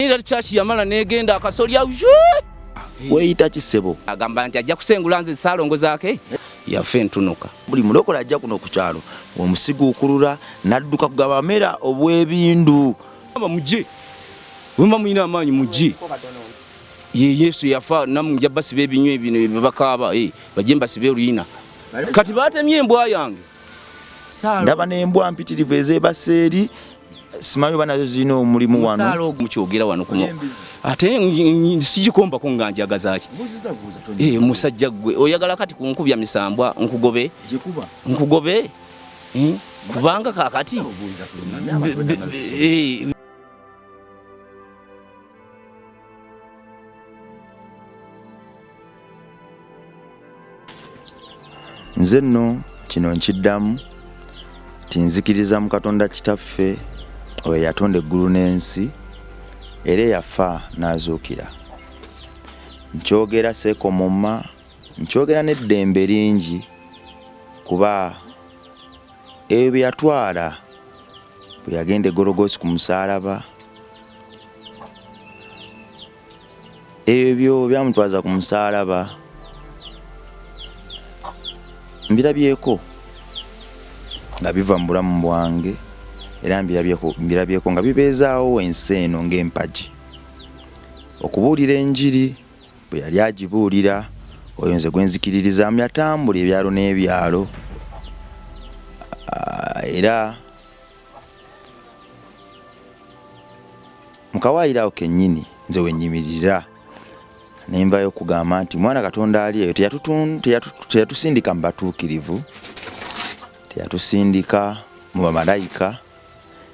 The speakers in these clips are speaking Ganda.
Era church yamala negenda akasolya. Weeyita ki ssebo? Agamba nti ajja kusengula nze Ssaalongo Zaake yafa entunuka. Buli mulokole ajja kuno ku kyalo omusiguukulula n'adduka kugaba amera obw'ebindu. Mujje, bwe muba mulina amaanyi mujje. Ye Yesu yafa nammwe nja basiba ebinywa bino bye bakaaba, bajje mbasibe oluyina. Kati baatemye embwa yange. Ndaba n'embwa mpitirivu ezeebase eri, simanyi oba nazo zirina omulimu wano. Omusaala ogwo mukyogera wano kuno. Ate sigikombako nga njagaza ki? Musajja ggwe oyagala kati kunkubya misambwa nkugobe? Nkugobe? Kubanga kaakati Nze nno kino nkiddamu nti nzikiriza mu Katonda Kitaffe oyo eyatonda eggulu n'ensi era eyafa n'azuukira. Nkyogera seekomomma, nkyogera n'eddembe lingi kuba ebyo bye yatwala bwe yagenda e Gologoosi ku musaalaba, ebyo byamutwaza ku musaalaba mbirabyeko nga biva mu bulamu bwange era mbirabyeko nga bibeezaawo ensi eno ng'empagi. Okubuulira enjiri bwe yali agibuulira oyo nze gwe nzikiririzaamu yatambula ebyalo n'ebyalo, era mu kawaayiro awo kennyini nze we nnyimirira ne nvayo okugamba nti mwana Katonda ali eyo teyatusindika mu batuukirivu, teyatusindika mu bamalayika,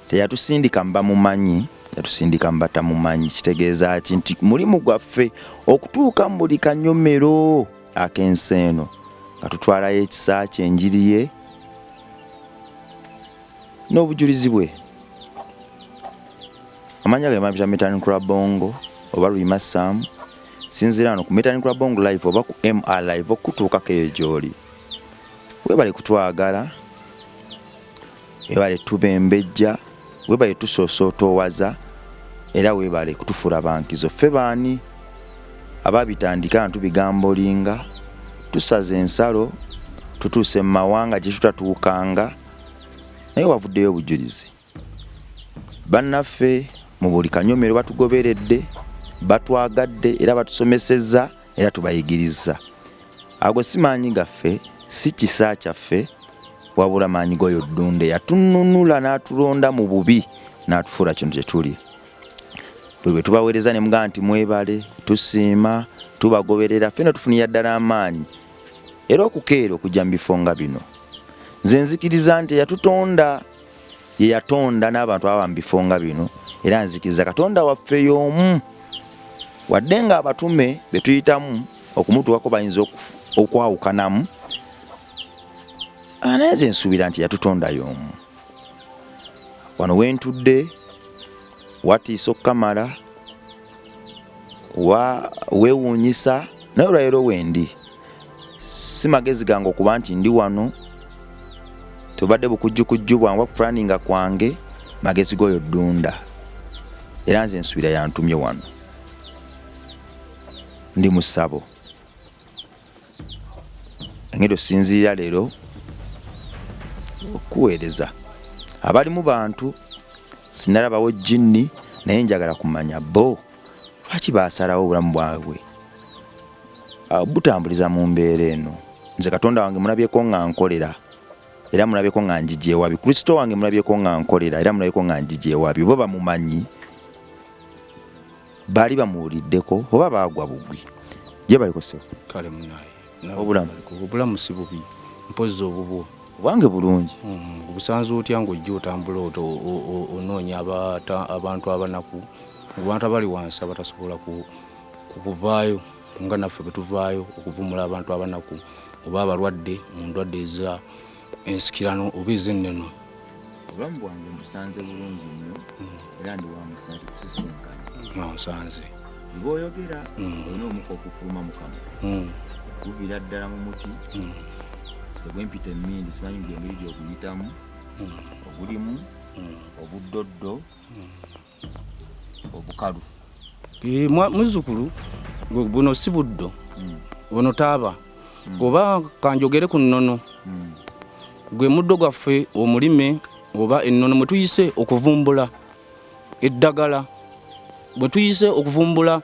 teyatusindika mu bamumanyi, yatusindika mu batamumanyi. Kitegeeza ki? Nti mulimu gwaffe okutuuka mu buli kanyomero ak'ensi eno nga tutwalayo ekisa kye, enjiri ye n'obujulizi bwe. Amannya gange bampita Metan Krabongo oba Luyima Sam. Sinziira wano ku Metan Krabongo Live oba ku MR Live okutuukako eyo gy'oli. Weebale kutwagala, weebale tubembejja, weebale tusoosootowaza era weebale kutufuula bankizo. Ffe baani ababitandika nga tubigambolinga, tusaze ensalo, tutuuse mu mawanga gye tutatuukanga, naye wavuddeyo obujulizi. Bannaffe mu buli kanyomero batugoberedde, batwagadde era batusomesezza era tubayigirizza. Ago si maanyi gaffe, si kisa kyaffe, wabula maanyi g'oyo Ddunda eyatununula n'atulonda mu bubi n'atufuula kino kye tuli. Buli bwe tubaweereza ne mugamba nti mwebale, tusiima, tubagoberera, ffenna tufunira ddala amaanyi era okukeera okujja mu bifo nga bino. Nze nzikiriza nti eyatutonda ye yatonda n'abantu ababa mu bifo nga bino, era nzikiriza Katonda waffe y'omu. Wadde ng'abatume be tuyitamu okumutuukako bayinza okwawukanamu, naye nze nsuubira nti yatutonda y'omu. Wano we ntudde watiisa okukamala, weewuunyisa, naye olwaleero wendi si magezi gange okuba nti ndi wano, tebadde bukujjukujju bwange okupulaninga kwange, magezi g'oyo Ddunda, era nze nsuubira yantumye wano. Ndi mu ssabo ngenda osinziira leero okuweereza abalimu bantu sinalabawo jinni, naye njagala kumanya bo lwaki baasalawo obulamu bwabwe butambuliza mu mbeera eno. Nze Katonda wange mulabyeko nga nkolera era mulabyeko nga njija ewabi, Kristo wange mulabyeko nga nkolera era mulabyeko nga njija ewabi. Oba bamumanyi, baali bamuwuliddeko oba baagwa bugwi. Gye baliko ssebo. Kale munaye. Obulamu. Obulamu si bubi, mpozzi obubwo. Obwange bulungi. Obusanze otya ng'ojja otambula onoonya abantu abanaku, abantu abali wansi abatasobola kuvaayo nga naffe bwe tuvaayo okuvumula abantu abanaku oba abalwadde mu ndwadde eza ensikirano oba ez'ennono. Obulamu bwange mbusanze bulungi nnyo era ndi wa mukisa nti kusisinkana. Nsanze. Bw'oyogera olina omuka okufuluma mu kamwa. Guviira ddala mu muti. Nze gwe mpita emmindi, simanyi nti engeri gy'oguyitamu. Ogulimu obuddoddo obukalu. Eh, muzzukulu, buno si buddo, ono taaba. Oba kanjogere ku nnono, gwe muddo gwaffe omulime oba ennono mwe tuyise okuvumbula eddagala, bwe tuyise okuvumbula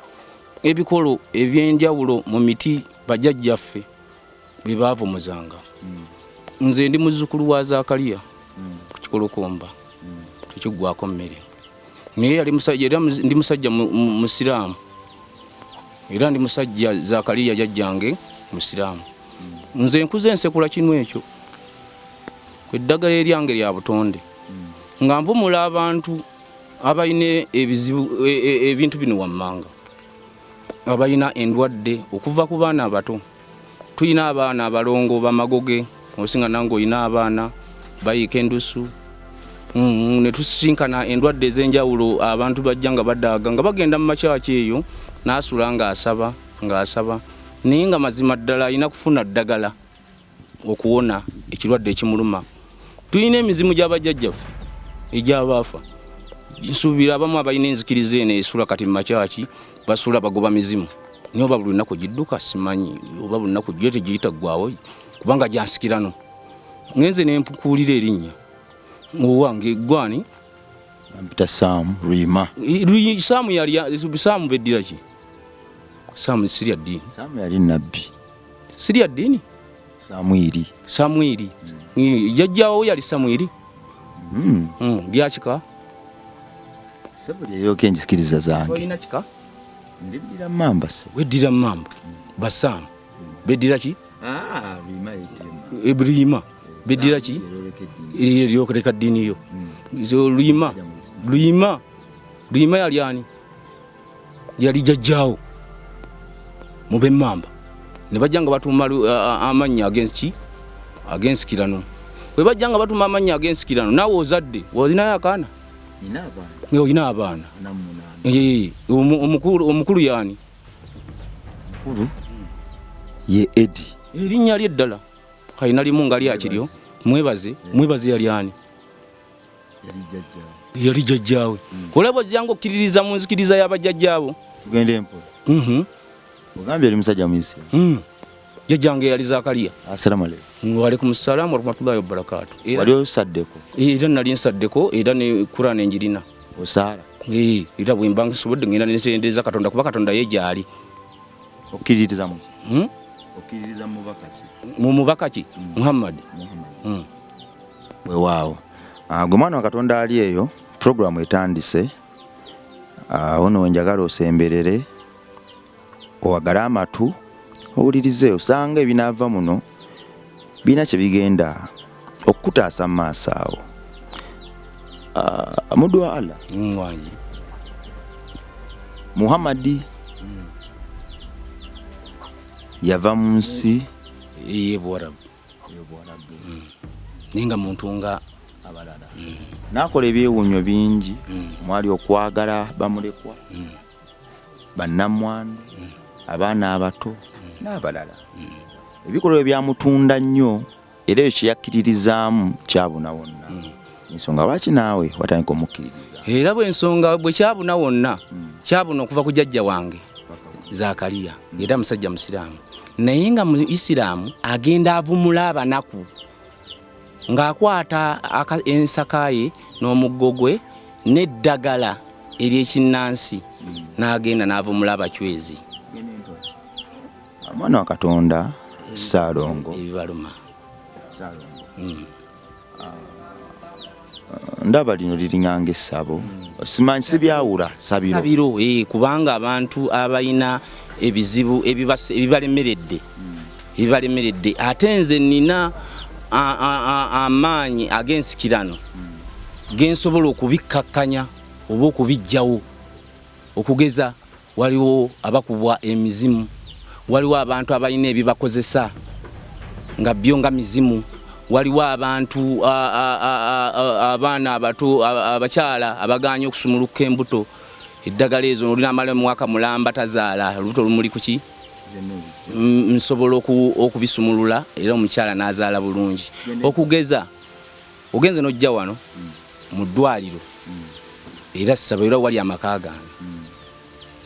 ebikolo ebyenjawulo mu miti bajjajjaffe bwe baavumuzanga. Nze ndi muzzukulu wa Zakaliya ku Kikolokomba, tekiggwako mmere. Naye yali musajja, era ndi musajja musiraamu, era ndi musajja Zakaliya jjajjange musiraamu. Nze nkuze nsekula kinu ekyo, eddagala eryange lya butonde, nga nvumula abantu abalina ebizibu, ebintu bino wammanga, abalina endwadde okuva ku baana abato. Tulina abaana abalongo bamagoge, osinga nange olina abaana bayiika endusu, ne tusisinkana endwadde ez'enjawulo. Abantu bajja nga badaaga nga bagenda mu makyaki eyo, n'asula ng'asaba ng'asaba, naye nga mazima ddala alina kufuna ddagala okuwona ekirwadde ekimuluma. Tulina emizimu gy'abajjajjaffe egy'abaafa. Nsuubira abamu abalina enzikiriza eno esula kati mu makyaki basula bagoba mizimu, naye oba buli lunaku gidduka simanyi, oba buli lunaku gyo tegiyita ggwawo, kubanga gyansikirano. Ngenze ne mpukuulira erinnya owange gwani? Bampita Saamu Luyima. Saamu yali Saamu, beddira ki? Saamu sirya ddiini. Saamu yali nabbi. Sirya ddiini. Samwiri. Samwiri. Jjajjaawo yali Samwiri. Byakika. Sebo lyeryoka enzikiriza zange. Olina kika? Ndiddira mmamba sebo. Weddira mmamba. Basaamu beddira ki? Ah, Luyima yeddira mmamba. Luyima beddira ki? Eryokereka ddiini yo. So, Luyima, Luyima, Luyima yali ani? Yali jjajjaawo mu b'emmamba, ne bajja nga batuuma amannya ag'enki ag'ensikirano. Bwe bajja nga batuuma amannya ag'ensikirano, naawe ozadde, olinayo akaana? Nina abaana. Olina abaana? 48. Omukulu yaani? Mukulu ye Edi. Erinnya lye eddala alina limu nga lyakiryo? Mwebaze. Mwebaze yali ani? Yali jjajjaawe. Yali jjajjaawe. Olaba ojjanga okkiririza mu nzikiriza y'abajjajjaabo. Tugende empola. Ogambye oli musajja muyisiramu. Jjajjange yali Zakariya. Assalamu alaikum. Waalaikum salamu warahmatullahi wabarakatu. Wali osaddeko? Era nali nsaddeko, era ne Kurani enjirina. Osaala? Era bwe mba nsobodde ngenda nensendeeza Katonda, kuba Katonda ye gyali. Okkiririza mu ki? Hmm? Okkiririza mu mubaka ki? Mu mubaka ki? Muhammad. Muhammad. Weewaawo. Gwe mwana wa Katonda ali eyo, puroguramu etandise. Awo no wenjagala osemberere, owagale amatu, owulirize, osanga ebinaava muno birina kye bigenda okukutaasa mu maaso awo. Muddu wa Allah. Wangi. Muhammadi yava mu nsi ey'Ebuwarabu. Naye nga muntu nga abalala. N'akola ebyewuunyo bingi, mwali okwagala bamulekwa, bannamwandu, abaana abato n'abalala. Ebikolwa ebyo byamutunda nnyo, era ekyo kye yakkiririzaamu kyabuna wonna. Ensonga lwaki naawe watandika omukkiririza? Era bw'ensonga bwe kyabuna wonna, kyabuna okuva ku jjajja wange Zakariya, era musajja musiraamu, naye nga mu Isiraamu agenda avumula abanaku ng'akwata ensaka ye n'omuggo gwe n'eddagala ery'ekinnansi, n'agenda n'avumula abacwezi. Omwana wa Katonda Ssaalongo. Ebibaluma. Ssaalongo. Ndaba lino liringanga essabo, simanyi sibyawula sabiro. Sabiro, kubanga abantu abalina ebizibu ebibalemeredde, ebibalemeredde, ate nze nina amaanyi ag'ensikirano gensobola okubikkakkanya oba okubiggyawo. Okugeza waliwo abakubwa emizimu, waliwo abantu abalina ebibakozesa nga byo nga mizimu, waliwo abantu abaana abato, abakyala abagaanye okusumuluka embuto, eddagala ezo olinamala omwaka mulamba tazaala, olubuto lumuli kuki, nsobola okubisumulula era omukyala n'azaala bulungi. Okugeza ogenze n'ojja wano mu ddwaliro, era ssaba era wali amaka gange.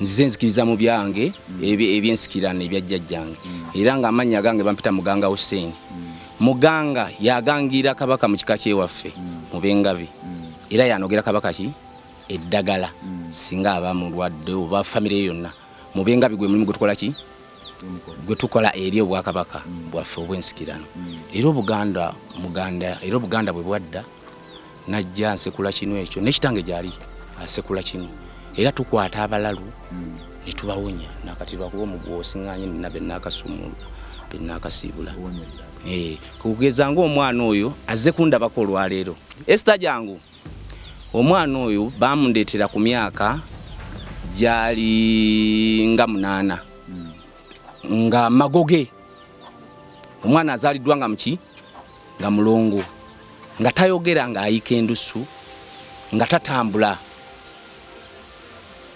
Nzize nzikiriza mu byange ebyensikirano ebya jjajjange, era nga amannya gange bampita Muganga Hussein. Muganga yagangira kabaka mu kika kyewaffe mu Bengabi, era yanogera kabaka ki eddagala singa aba mulwadde oba famire yonna mu Bengabi. Gwe mulimu gwe tukola ki, gwe tukola eri obwakabaka bwaffe obwensikirano. Era Obuganda Muganda, era Obuganda bwe bwadda najja nsekula kino ekyo nekitange gyali asekula kino, era tukwata abalalu ne tubawonya. Nakati lwakuba omuguwa osiŋŋanye nina benakasumulu benakasiibula. Kugeza ngaomwana oyo azze kundabako olwaleero, Esita jangu. Omwana oyo bamundeetera ku myaka gyali nga 8, nga magoge. Omwana azaaliddwa nga muki, nga mulongo, nga tayogera, ng'ayiika endusu, nga tatambula.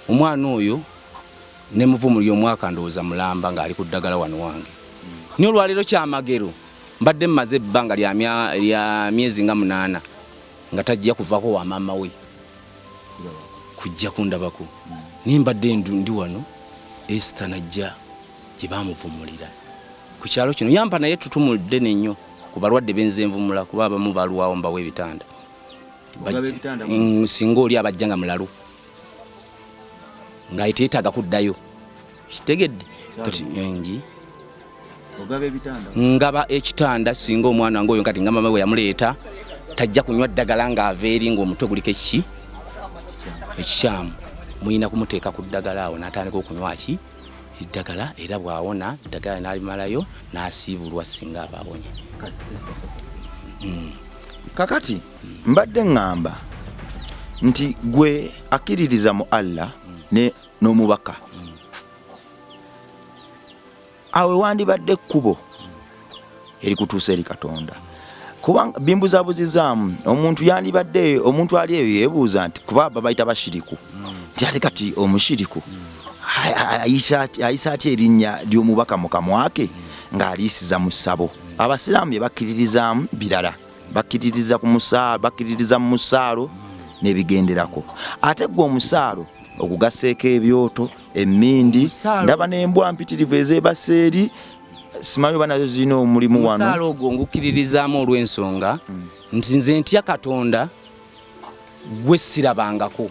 Omwana oyo ne muvumuli omwaka ndowooza mulamba ng'ali ku ddagala wano wange. Naye olwaleero kyamagero, mbadde mmaze ebbanga lya myezi nga 8 nga tajja kuvako wa maama we kujja kundabako, naye mbadde ndi wano, Esita najja gye bamuvumulira ku kyalo kino, yampa naye ettutumu ddene nnyo ku balwadde benze nvumula, kuba abamu balwawo mbawa ebitanda. Ogaba ebitanda? Singa oli abajja nga mulalu nga teetaaga kuddayo, kitegedde kati engi. Ogaba ebitanda? Ngaba ekitanda singa omwana ngaoyo kati nga mama we yamuleeta tajja kunywa ddagala ng'ava eri ng'omutwe guliko eki ekikyamu, muyina kumuteeka ku ddagala awo n'atandika okunywa ki eddagala, era bw'awona eddagala n'alimalayo n'asiibulwa singa aba awonye. Kakati mbadde ŋŋamba nti gwe akkiririza mu Allah n'omubaka, awe wandibadde ekkubo erikutuusa eri Katonda, kubanga bimbuzabuzizaamu. Omuntu yandibadde, omuntu ali eyo yeebuuza nti kuba babayita bashiriku, nti ate kati omushiriku ayisa atya erinnya ly'omubaka mu kamwa ke ng'aliisiza mu ssabo? Abasiraamu bye bakkiririzaamu birala, bakkiririza ku musaalo, bakkiririza mu musaalo n'ebigenderako. Ate gwe omusaalo ogugasseeko ebyoto, emmindi, ndaba n'embwa mpitirivu ezeebase eri, simanyi oba nazo zirina omulimu wano. Omusaalo ogwo ngukkiririzaamu olw'ensonga nti nze ntya Katonda gwe sirabangako,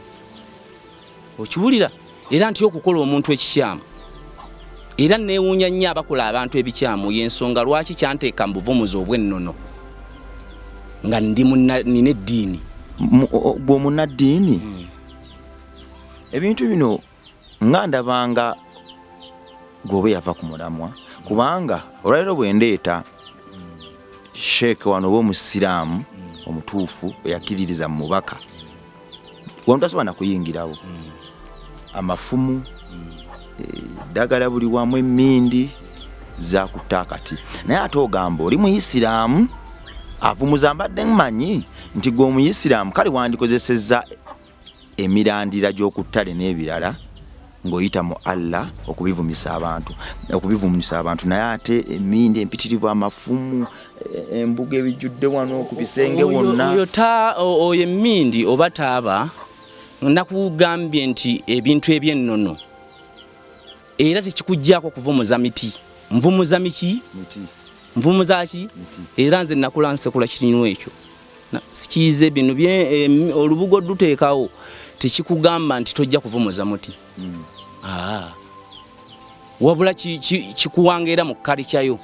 okiwulira? Era ntya okukola omuntu ekikyamu, era neewuunya nnyo abakola abantu ebikyamu. Yensonga lwaki kyanteeka mu buvumuzi obw'ennono nga ndi nina eddiini. Gwe omunaddiini, ebintu bino nga ndabanga gwoba yava ku mulamwa, kubanga olwaleero bwe ndeeta sheeke wano oba omusiraamu omutuufu eyakkiririza mu mubaka wano, tasobola nakuyingirawo. Amafumu, eddagala buli wamu, emmindi zakutta akati, naye ate ogamba oli muyisiraamu avumuza. Mbadde mmanyi nti gwe omuyisiraamu kale wandikozesezza emirandira gy'okuttale n'ebirala ng'oyita mu Allah okubivumisa abantu, okubivumisa abantu, naye ate emindi empitirivu, amafumu, embuga ebijjudde wano ku bisenge wonna. Oyo emmindi oba taaba, nakugambye nti ebintu eby'ennono era tekikuggyako kuvumuza miti. Nvumuza miki? Nvumuza ki? Era nze nakula nsekula kinywa ekyo, sikiyize bino olubugo duteekawo tekikugamba nti tojja kuvumuza muti. Wabula kikuwanga era mu kalikyayo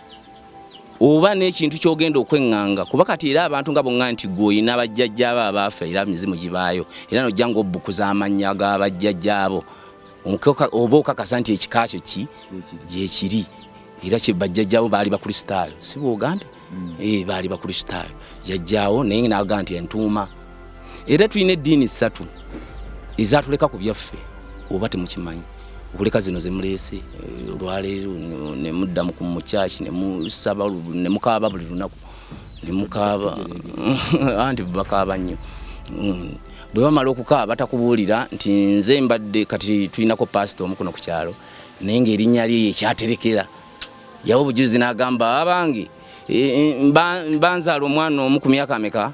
oba n'ekintu ky'ogenda okweŋŋanga, kuba kati era abantu nga boŋŋa nti gwe oyina bajjajjaabo abaafa, era mizimu gibaayo, era nojja ng'obbukuza amannya g'abajjajjaabo, oba okakasa nti ekika kyo ki gyekiri, era bajjajjaabo baali Bakristaayo, si bwogambye? Baali Bakristaayo jjajjaawo, naye naga nti entuuma. Era tulina eddiini ssatu ezatuleka ku byaffe, oba temukimanyi, okuleka zino zemuleese olwaleero nemudda mu kyaki nemusaba nemukaaba buli lunaku nemukaaba, anti bakaaba nnyo. Bwe bamala okukaaba takubuulira nti nze mbadde kati tulinako pasita omu kuno ku kyalo, naye ng'erinnya lye yekyaterekera yawa obujuzi n'agamba, abange banzaala omwana omu ku myaka ameka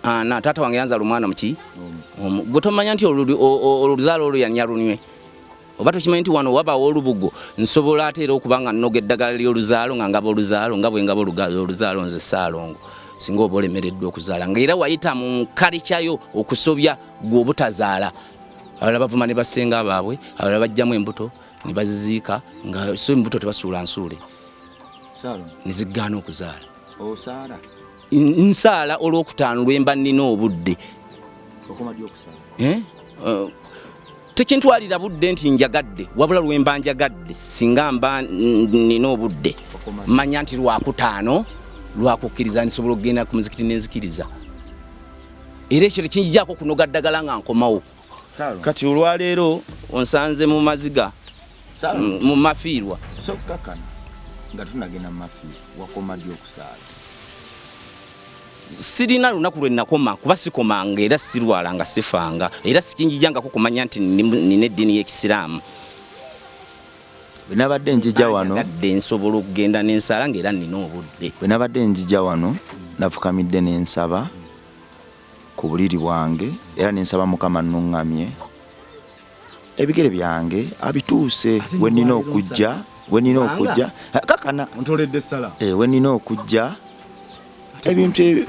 ana, taata wange yanzaala omwana muki, gwe tomanya nti oluzaalo olwo yanya lunywe. Oba tokimanyi nti wano wabawo olubugo, nsobola ate era okuba nga nnoga eddagala ly'oluzaalo, nga ngaba oluzaalo nga bwe ngaba oluzaalo nze Ssaalongo. Singa oba olemereddwa okuzaala nga era wayita mu nkalikyayo okusobya gwe obutazaala, abalala bavuma ne basenga baabwe, abalala bajjamu embuto ne baziziika, nga so embuto tebasuula nsuule ne ziggaana okuzaala. Osaala? Nsaala olwokutaano lwemba nnina obudde. Eh? Tekintwalira budde nti njagadde, wabula lwemba njagadde, singa mba nina obudde manya nti lwakutaano lwakukkiriza nsobola okugenda ku muzikiti nenzikiriza, era ekyo tekinjijaako kunoga ddagala nga nkomawo. Kati olwaleero onsanze mu maziga, mu mafiirwa. Sokakana nga tunagenda mu mafiirwa, wakoma ddi okusaala? Sirina lunaku lwe nakoma, kuba sikomanga era sirwalanga, sifanga, era sikinjijangako kumanya nti nina eddiini y'Ekisiraamu. Bwe nabadde njija wano, njagadde nsobola okugenda n'ensaala ng'era nina obudde. Bwe nabadde njija wano, nafukamidde n'ensaba ku buliri bwange, era nensaba Mukama nnuŋŋamye ebigere byange abituuse we nnina okujja, we nnina okujja kakana we nnina okujja ebintu,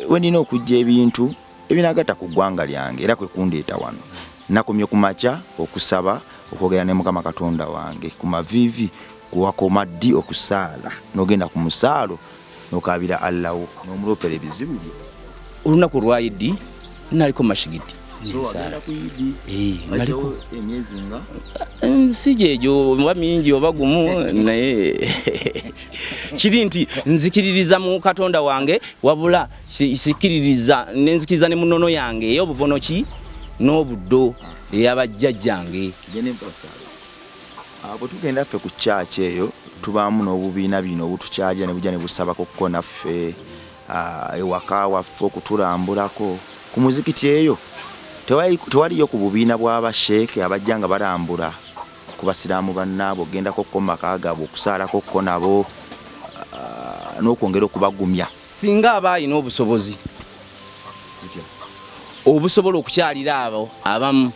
we nnina okujja ebintu ebinagatta ku ggwanga lyange, era kwe kundeeta wano. Nakomye ku makya okusaba, okwogera ne Mukama Katonda wange ku maviivi. Kuwakoma ddi okusaala n'ogenda ku musaalo n'okaabira Allawo n'omuloopera ebizibu byo? Olunaku olwa Idi naliko mashigidi nensaala. Emyezi nga si gyegyo oba mingi oba gumu, naye kiri nti nzikiririza mu Katonda wange, wabula sikiririza nenzikiriza ne munono yange ey'obuvonoki n'obuddo ey'abajjajjange. Bwe tugenda ffe ku kyaki eyo, tubaamu n'obubiina bino obutukyalira ne bujja ne busabako ko naffe ewaka waffe okutulambulako ku muzikiti eyo. Tewaliyo ku bubiina bw'abasheeke abajja nga balambula ku basiraamu bannaabwe, okugendako ko mu maka gaabwe, okusaalako ko nabo n'okwongera okubagumya? Singa aba alina obusobozi obusobola okukyalira abo abamu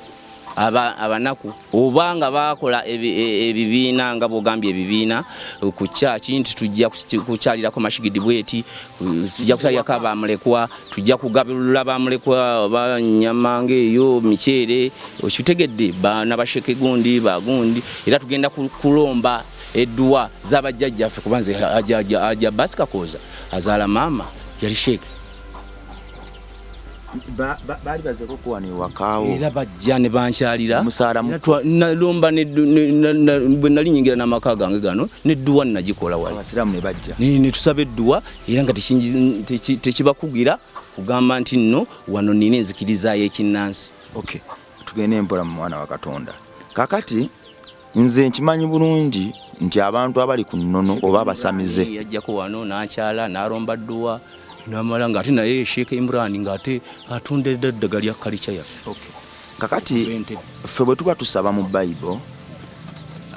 abanaku, oba nga bakola ebibiina nga bwogambye ebibiina ku kyaki nti tujja kukyalirako mashigidi bweti, tujja kukyalirako abamulekwa, tujja kugabulula bamulekwa banyama ngaeyo miceere, okitegedde, banabasheke gundi bagundi, era tugenda kulomba edduwa z'abajjajjaffe, kuba nze Haji Abbas Kakooza azaala maama yali sheeke. Baali bazeko kuwano ewakaawo? Era bajja ne bankyalira, nalomba bwe nali nyingira n'amaka gange gano, nedduwa nagikola wali. Abasiraamu ne bajja ne tusaba edduwa, era nga tekibakugira kugamba nti nno wano nina enzikiriza y'ekinnansi. Okay, tugende mpola mu mwana wa Katonda. Kakati nze nkimanyi bulungi nti abantu abali ku nnono oba abasamize, yajjako wano n'akyala n'alomba dduwa namala, ng'ate naye Sheikh Imran ng'ate atunda eddagala lya kalica yaffe. Kakati ffe bwe tuba tusaba mu Bayibuli,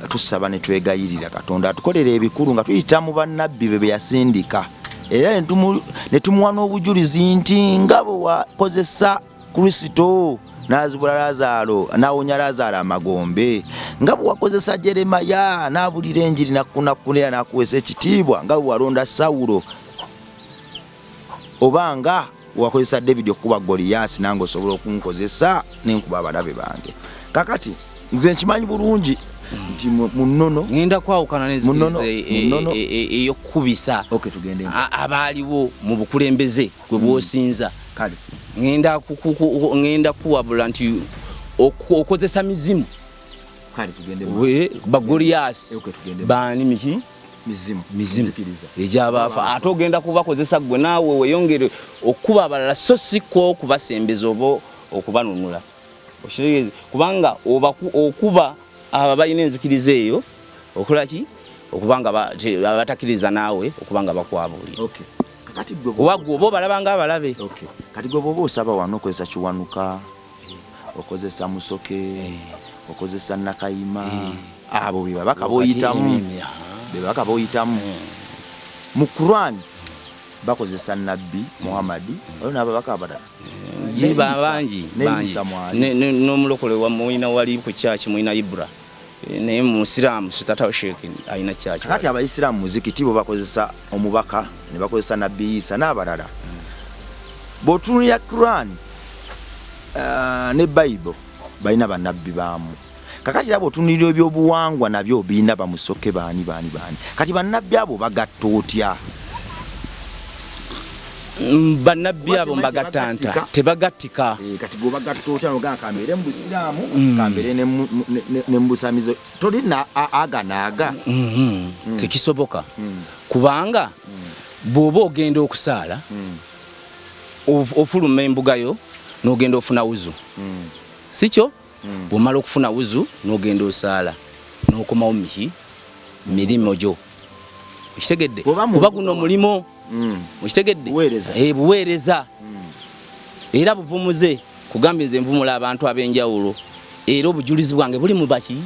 tusaba ne twegayirira Katonda atukolera ebikulu nga tuyita mu bannabbi be be yasindika, era ne tumuwa n'obujulizi nti nga bwe wakozesa Kristo n'azibula Lazaalo, n'awonya Lazaalo amagombe, nga bwe wakozesa Jeremaya n'abulira enjiri nakkunakkunira n'akuweesa ekitiibwa, nga bwe walonda Sawulo, oba nga wakozesa David okukuba Goliyaasi, nange osobola okunkozesa nenkuba abalabe bange. Kakati nze nkimanyi bulungi nti mu nnono ngenda kwawukana n'enzikiriza ey'okukubisa abaaliwo mu bukulembeze gwe bwosinza. Ngenda kuwabula nti okozesa mizimu, bagoliyasi baani miki mizimu egyabaafa, ate ogenda kubakozesa gwe naawe weyongere okukuba abalala, so si kwo okubasembeza oba okubanunula. Okitegeeza, kubanga okuba abo balina enzikiriza eyo okola ki, okubanga batakiriza naawe okuba nga bakwabuulira, oba gwe oba obalaba nga abalabe. Kati gwe bwoba osaba wano, okozesa Kiwanuka, okozesa Musoke, okozesa Nakayima, abo be babaka boyitamu, be babaka boyitamu. Mu Quran bakozesa Nabbi Muhammadi, waliwo n'ababaka abalala. Bangi, n'omulokole mulina wali ku kyaki, mulina Ibra. Naye musiraamu sitatawo sheek alina kyaki. Kati abayisiraamu muzikiti bo bakozesa omubaka ne bakozesa nabbi Isa n'abalala. Bw'otunuulira Quran ne Bible balina bannabbi baamu. Kakati era bw'otunuulira ebyobuwangwa nabyo birina bamusoke baani baani baani. Kati bannabbi abo bagatta otya? Bannabbi abo mbagatta nta tebagattika. Kati gwe obagatta otya nogamba kambeere mu busiraamu kambeere ne mu busamize toli na aga naaga? Tekisoboka kubanga bw'oba ogenda okusaala ofuluma embuga yo n'ogenda ofuna wuzu, sikyo? Bw'omala okufuna wuzu n'ogenda osaala n'okomawo miki mirimu gyo, okitegedde? Kuba guno mulimo, okitegedde? Buweereza era buvumuze. Kugambye nze nvumula abantu ab'enjawulo era obujulizi bwange buli mu baki?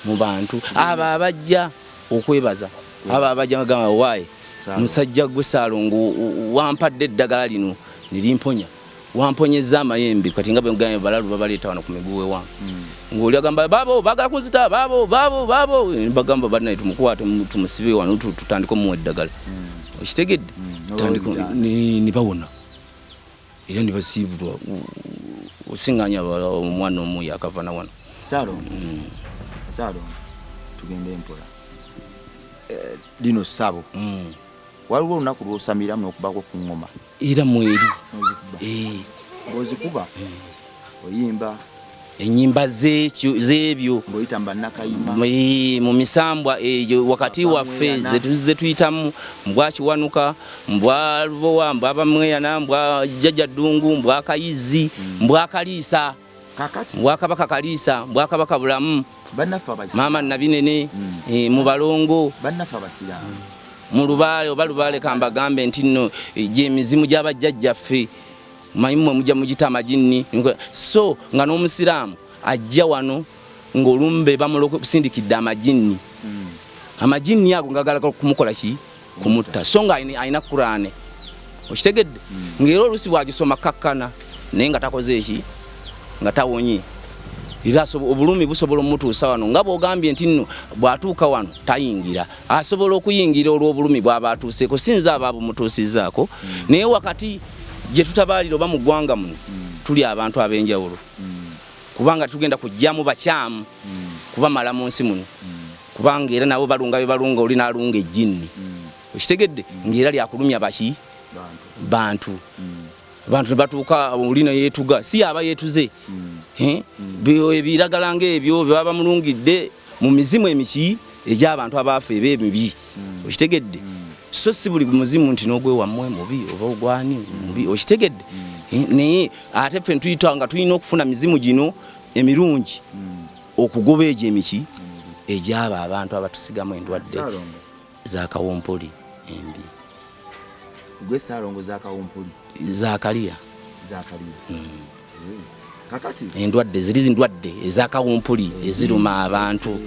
Mu bantu abo abajja okwebaza, abo abajja bagamba waayi musajja gwe Saalongo wampadde eddagala lino nerimponya, wamponyeza amayembe. Kati nga bwegambye balalu babaleeta wano ku miguwa ewange, ng'oli agamba baabo baagala kunzita, baabo baabo baabo, bagamba bannaye tumukwate tumusibe wano tutandike omuwa eddagala, okitegedde? Ne bawona era ne basiibulwa. Osinganya omwana omu yakava na wano. Saalongo, Saalongo, tugende mpola. Lino ssabo, waliwo olunaku lw'osamiramu n'okubako ku ngoma? Era mweri. Ng'ozikuba oyimba enyimba z'ebyo ng'oyita mu bannakayima mu misambwa eyo wakati waffe zetuyitamu, mbwa Kiwanuka, mbwa Lubowa, mbwa Bamweyana, mbwa Jjajja Ddungu, mbwa Kayizi, mbwa Kaliisa, mbwa Kabaka Kaliisa, mbwa Kabaka Bulamu, Maama Nabinene, mu balongo bannaffe abasiraamu mu lubaale oba lubaale. Kambagambe nti nno gyemizimu gy'abajjajjaffe, manyi mmwe mujja mugita amajinni. So nga n'omusiraamu ajja wano ng'olumbe bamusindikidde amajinni, amajinni ago ngagala kumukola ki? Kumutta. So nga alina Kuraane, okitegedde? Ng'era oluusi bwagisoma kakkana naye nga takoze eki, nga tawonye, era obulumi busobola omutuusa wano. Nga bw'ogambye nti nno bw'atuuka wano tayingira, asobola okuyingira olw'obulumi bw'aba atuuseeko, sinza aba bumutuusizzaako. Naye wakati gye tutabaalira oba mu ggwanga muno tuli abantu ab'enjawulo, kubanga tugenda kujjamu bakyamu kubamala mu nsi muno, kubanga era nabo balunga be balunga, oli n'alunga ejjinni, okitegedde? Ng'era lyakulumya baki? Bantu. Abantu ne batuuka oli neyeetuga, si aba yeetuze ebiragala ng'ebyo bye baba bamulungidde mu mizimu emiki egy'abantu abaafa eba emibi, okitegedde? So si buli muzimu nti n'ogwewammwe mubi oba ogwani mubi, okitegedde? Naye ate ffe ntuyita nga tulina okufuna mizimu gino emirungi okugoba egyo emiki egyabo abantu abatusigamu endwadde zakawumpuli embi. Gwe Saalongo, zakawumpuli? Zakaliya. Zakaliya. Kakati endwadde ziri ndwadde ezakawumpuli eziruma abantu.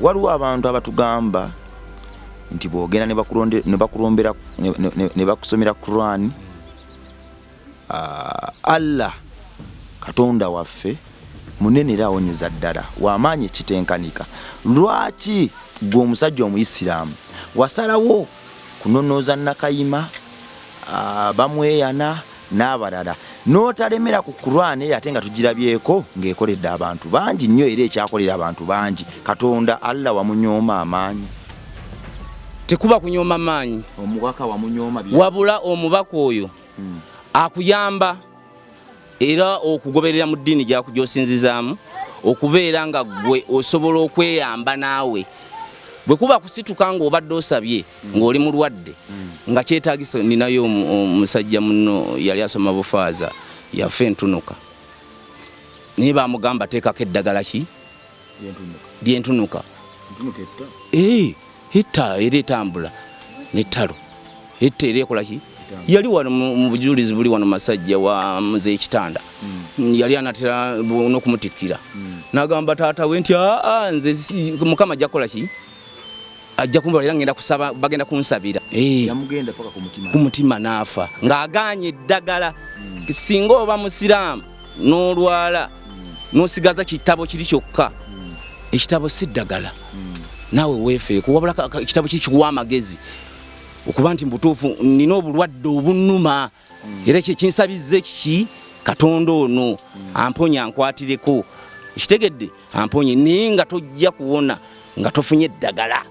Waliwo abantu abatugamba nti bwogenda ne bakulombera ne bakusomera Quran, Allah Katonda waffe munene era awonyeza ddala, wamaanyi ekitenkanika. Lwaki gwe omusajja omuyisiraamu wasalawo kunonooza Nakayima, Bamweyana n'abalala n'otalemera ku Quran eyo, ate nga tugirabyeko ng'ekoledde abantu bangi nnyo era ekyakolera abantu bangi? Katonda Allah wamunyooma amaanyi? Tekuba kunyooma maanyi. Omubaka wamunyooma? Wabula omubaka oyo akuyamba era okugoberera mu ddiini gyosinzizaamu, okubeera nga ggwe osobola okweyamba naawe. Bwe kuba kusituka ng'obadde osabye ng'oli mulwadde nga kyetagisa. Ninayo omusajja muno yali asoma bufaaza, yafa entunuka, naye bamugamba teekako eddagala ki lyentunuka etta era etambula nettalo etta era ekola ki. Yali wano mu bujulizi buli wano masajja wa muze ekitanda, yali anatera n'okumutikkira, n'agamba taata we nti aa nze Mukama ajja kukola ki, ajja kumba era ngenda kusaba, bagenda kunsabira. Ku mutima n'afa ng'agaanye eddagala. Singa oba musiraamu n'olwala. N'osigaza kitabo kiri kyokka. Ekitabo si ddagala. Naawe weefeeko, wabula ekitabo kiri kikuwa amagezi okuba nti mubutuufu nina obulwadde obunnuma, era ekyo ekinsabizza ekiki Katonda ono amponya ankwatireko, ekitegedde amponye, naye nga tojja kuwona nga tofunye eddagala.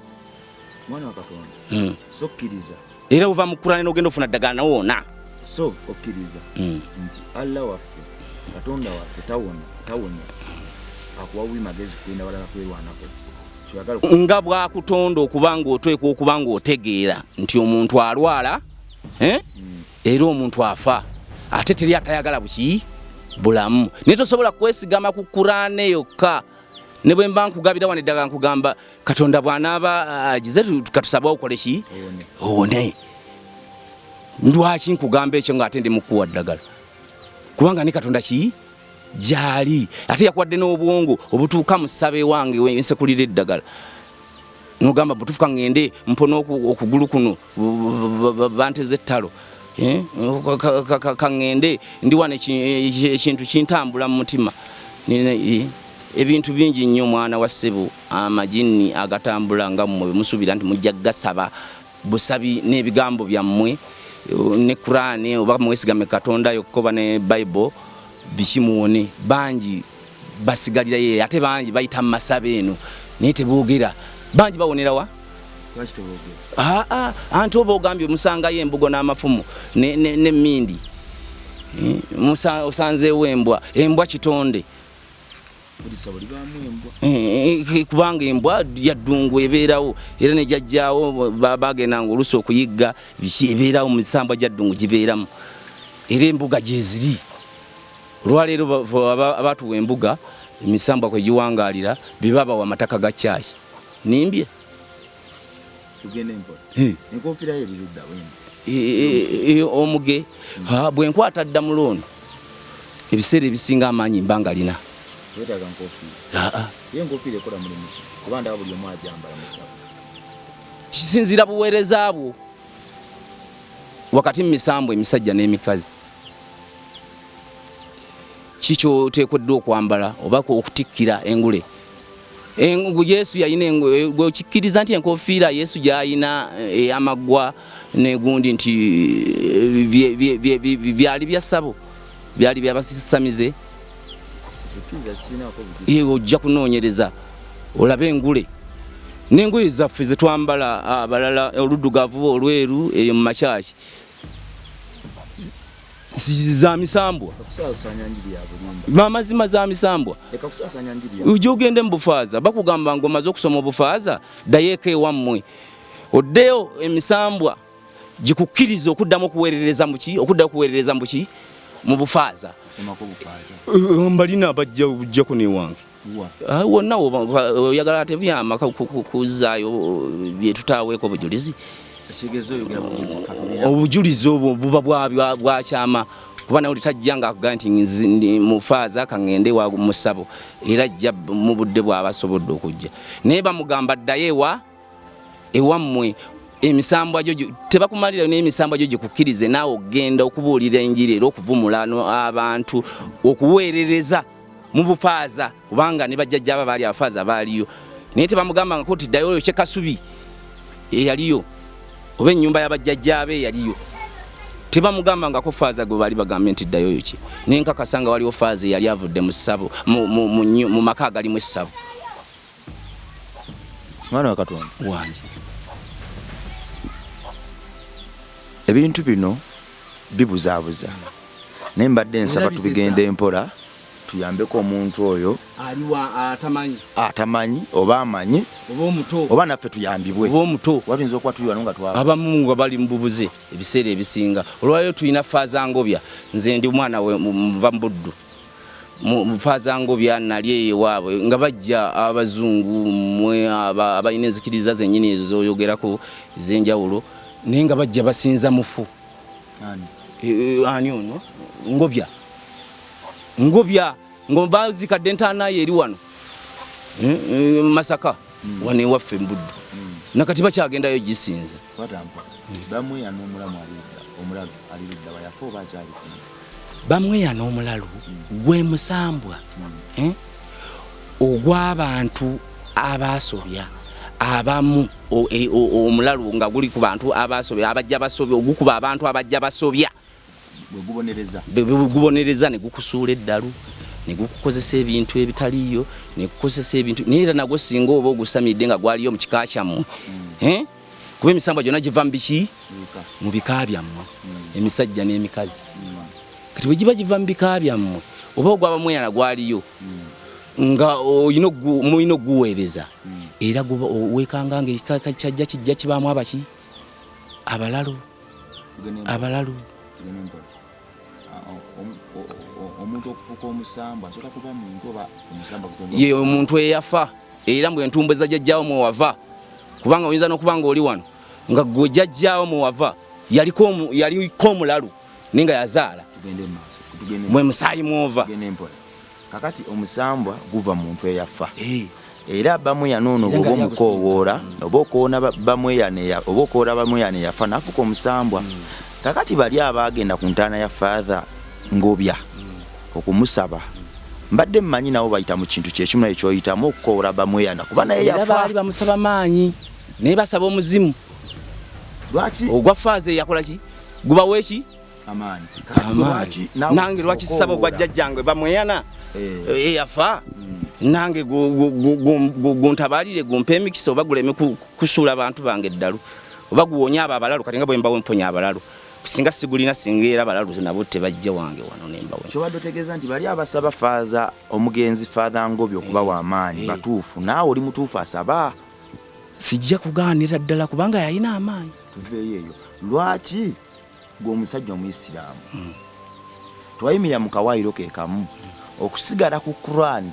Mwana wa Katonda, so kkiriza. Era ova mu Kurani n'ogenda ofuna ddagala nawona. So okkiriza nti Allah waffe, Katonda waffe tawona, tawonya, akuwa bubi magezi kugenda walala kwerwanako. Nga bwakutonda okuba ng'oteekwa okuba ng'otegeera nti omuntu alwala, era omuntu afa, ate teri atayagala buki bulamu, naye tosobola kwesigama ku Kurane yokka. Ne bwe mba nkugabira wano eddagala nkugamba Katonda bw'anaaba agize katusabe okole ki owone. Lwaki nkugamba ekyo ng'ate ndi mukuwa ddagala? Kubanga ne Katonda ki gyali, ate yakuwadde n'obwongo obutuuka mu ssaba ewange nsekulira eddagala, nogamba butuufu ka ŋŋende mpone okugulu kuno banteze ettalo, ka ŋŋende ndi wano ekintu kintambula mu mutima. Ebintu bingi nnyo mwana wa ssebo, amajinni agatambula nga mmwe musuubira nti mujja kugasaba busabi n'ebigambo byammwe ne Kurani, oba mwesigame Katonda yokka oba ne Bible biki muwone. Bangi basigalirayo, ate bangi bayita mu masabo eno naye teboogera. Bangi bawonera wa? Anti oba ogambye omusangayo embugo n'amafumu n'emmindi, osanzeewo embwa, embwa kitonde. Kubanga embwa ya ddungu ebeerawo, era ne jjajjaawo bagendanga oluusi okuyigga biki, ebeerawo mu misambwa gya ddungu gibeeramu, era embuga gyeziri. Olwaleero abatuwa embuga emisambwa kwe giwangaalira be babawa amataka ga caayi. Nimbye? Omuge bwe nkwata dda mulo ono ebiseera ebisinga amaanyi mba nga lina. Kisinziira buweereza bwo wakati mu misambwa emisajja n'emikazi. Kikyoteekeddwa okwambala oba okutikkira engule. Yesu yalina gweokikkiriza nti enkofiira Yesu gy'alina ey'amaggwa n'egundi nti byali bya ssabo, byali byabasamize. Ojja kunoonyereza olabe engule n'engoye zaffe ze twambala abalala, oluddugavu, olweru, eyo mu makyaki za misambwa, amazima za misambwa. Ojja ogende mu bufaaza, bakugamba ng'omaze okusoma obufaaza ddayo ewammwe, oddeyo emisambwa gikukkiriza okuddamu okuweerereza mu ki, okuddayo okuweerereza mu ki, mu bufaaza. Mbalina bajja ojjako n'ewange wonna oyagala ate byama kuzzaayo bye tutaaweeko obujulizi. Obujulizi obwo buba bwakyama, kuba nawe tajja nga akugamba nti ndi mufaaza ka ŋŋende wa musabo, era ajja mu budde bw'aba asobodde okujja, naye bamugamba ddayo ewa ewammwe emisambwa gyo tebakumalira, n'emisambwa gyo gikukkirize naawe okugenda okubuulira enjiri era okuvumula abantu, okuweerereza mu bufaaza, kubanga ne bajjajja aba baali abafaaza baaliyo, naye tebamugambangako nti ddayo oyo kyekasubi eyaliyo oba ennyumba y'abajjajjaabe eyaliyo, tebamugambangako faaza gwe baali bagambye nti ddayo oyo ki. Naye nkakasa nga waliwo faaza eyali avudde mu ssabo mu maka agalimu essabo. Mwana wa Katonda wange, ebintu bino bibuzaabuza, naye mbadde nsaba tubigende mpola, tuyambeko omuntu oyo atamanyi oba amanyi oba naffe tuyambibwe, oba omuto tuyinza okuba tuli wano nga twaba abamu nga bali mu bubuze ebiseera ebisinga. Olwaleero tulina Faaza Ngobya, nze ndi mwana we nva mu Buddu. Faaza Ngobya nali eyo ewaabwe nga bajja abazungu mmwe abalina enzikiriza zennyini ezo z'oyogerako ez'enjawulo, naye nga bajja basinza mufu. Ani ono? Ngobya. Ngobya nga bazikadde entaana ye eri wano Masaka wano ewaffe mu Buddu, nakati bakyagendayo gisinza. Bamweyana omulalu gwe musambwa ogw'abantu abasobya abamu, omulalu nga guli ku bantu abasobya, abajja basobya, ogukuba abantu abajja basobya, gubonereza ne gukusuula eddalu, ne gukukozesa ebintu ebitaliiyo, ne gukozesa ebintu. Naye era nagwo singa oba ogusamidde nga gwaliyo mu kika kyammwe, kuba emisambwa gyonna giva mu biki? Mu bika byammwe, emisajja n'emikazi. Kati bwe giba giva mu bika byammwe, oba ogwabamweyana gwaliyo nga mulina okuguweereza, era weekanga nga ekika kyajja kijja kibaamu abaki? Abalalu, abalalu. Omuntu okufuuka omusambwa asobola kuba muntu oba omusambwa? Ye omuntu eyafa, era mbwe entumbwe za jjajjaawo mwewava, kubanga oyinza n'okuba nga oli wano nga gwe jjajjaawo mwewava yaliko omulalu, naye nga yazaala mwe musaayi mwova. Kakati omusambwa guva muntu eyafa, era bamweyana ono bwoba omukoowoola oba okoona bamweyana oba okoola bamweyana eyafa n'afuuka omusambwa. Kakati bali abaagenda ku ntaana ya Father Ngobya okumusaba, mbadde mmanyi nabo bayita mu kintu kyekimu naye kyoyitamu okukowoola bamweyana, kuba naye yafa. Baali bamusaba maanyi, naye basaba omuzimu. Lwaki ogwa faaza eyakola ki gubawa eki? Amaanyi. Nange lwaki saba ogwa jjajjange bamweyana eyafa, nange guntabalire, gumpe emikisa, oba guleme kusuula bantu bange eddalu, oba guwonye abo abalalu? Kati nga bwe mbawo mponya abalalu, singa sigulina, singa era abalalu nabo tebajja wange wano nembawo. Kyobadde otegeeza nti bali abasaba faaza omugenzi Father Ngobi okubawa amaanyi batuufu, naawe oli mutuufu asaba? Sijja kugaanira ddala, kubanga yalina amaanyi. Tuveeyo eyo. Lwaki gwe omusajja omuyisiraamu tewayimirira mu kawaayiro ke kamu okusigala ku Quran